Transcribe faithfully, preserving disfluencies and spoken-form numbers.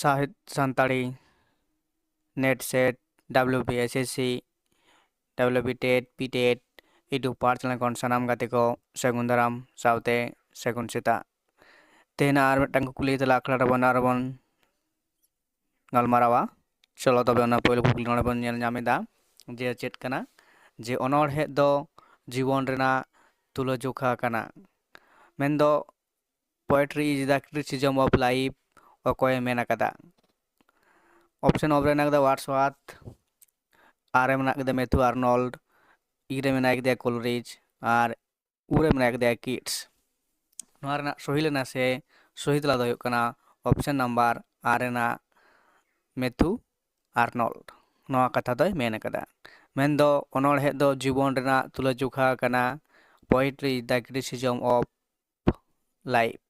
ᱥᱟᱦᱤᱛ Santali, NET SET, WBSSC, WB TET, PTET, YouTube ᱯᱟᱨ channel ᱠᱷᱚᱱ ᱥᱟᱱᱟᱢ ᱜᱟᱛᱮ ᱠᱚ ᱥᱟᱹᱜᱩᱱ ᱫᱟᱨᱟᱢ ᱥᱟᱶᱛᱮ ᱥᱟᱹᱜᱩᱱ ᱥᱮᱛᱟᱜ᱾ ᱛᱮᱦᱮᱧ ᱟᱨ ᱢᱤᱫᱴᱟᱝ ᱠᱩᱠᱞᱤ ᱛᱮᱞᱟ ᱟᱠᱷᱲᱟ ᱨᱮᱵᱚᱱ ᱟᱨᱵᱚᱱ ᱜᱟᱞᱢᱟᱨᱟᱣᱟ᱾ ᱪᱚᱞᱚ ᱛᱚᱵᱮ ᱚᱱᱟ ᱯᱳᱭᱞᱳ ᱠᱩᱠᱞᱤ ᱱᱚᱰᱮ ᱵᱚᱱ ᱧᱮᱞ ᱧᱟᱢ ᱮᱫᱟ ᱡᱮ ᱪᱮᱫ ᱠᱟᱱᱟ, ᱡᱮ ᱚᱱᱚᱬᱦᱮ ᱫᱚ ᱡᱤᱵᱚᱱ ᱨᱮᱱᱟᱜ ᱛᱩᱞᱟᱹᱡᱚᱠᱷᱟ ᱠᱟᱱᱟ᱾ ᱢᱮᱱᱫᱚ poetry is the criticism of life ᱚᱠᱚᱭᱮ ᱢᱮᱱ ᱟᱠᱟᱫᱟ? ᱚᱯᱥᱮᱱ ᱚᱯᱷ ᱨᱮ ᱢᱮᱱᱟᱜ ᱟᱠᱟᱫᱟ ᱳᱣᱟᱨᱰᱥᱣᱟᱨᱛᱷ, ᱟᱨ ᱨᱮ ᱢᱮᱱᱟᱜ ᱟᱠᱟᱫᱟ ᱢᱮᱛᱷᱩ ᱟᱨᱱᱚᱞᱰ, ᱤ ᱨᱮ ᱢᱮᱱᱟᱜ ᱟᱠᱟᱫᱟ ᱠᱳᱞᱨᱤᱡᱽ, ᱟᱨ ᱩ ᱨᱮ ᱢᱮᱱᱟᱜ ᱟᱠᱟᱫᱟ ᱠᱤᱴᱥ᱾ ᱱᱚᱣᱟ ᱨᱮᱱᱟᱜ ᱥᱚᱦᱤ ᱞᱮᱱᱟ ᱥᱮ ᱥᱚᱦᱤ ᱛᱮᱞᱟ ᱫᱚ ᱦᱩᱭᱩᱜ ᱠᱟᱱᱟ ᱚᱯᱥᱮᱱ ᱱᱟᱢᱵᱟᱨ ᱟᱨ ᱨᱮᱱᱟᱜ ᱢᱮᱛᱷᱩ ᱟᱨᱱᱚᱞᱰ᱾ ᱱᱚᱣᱟ ᱠᱟᱛᱷᱟ ᱫᱚᱭ ᱢᱮᱱ ᱟᱠᱟᱫᱟ᱾ ᱢᱮᱱᱫᱚ ᱚᱱᱚᱬᱦᱮ ᱫᱚ ᱡᱤᱵᱚᱱ ᱨᱮᱱᱟᱜ ᱛᱩᱞᱟᱹᱡᱚᱠᱷᱟ ᱠᱟᱱᱟ, poetry is the criticism of life᱾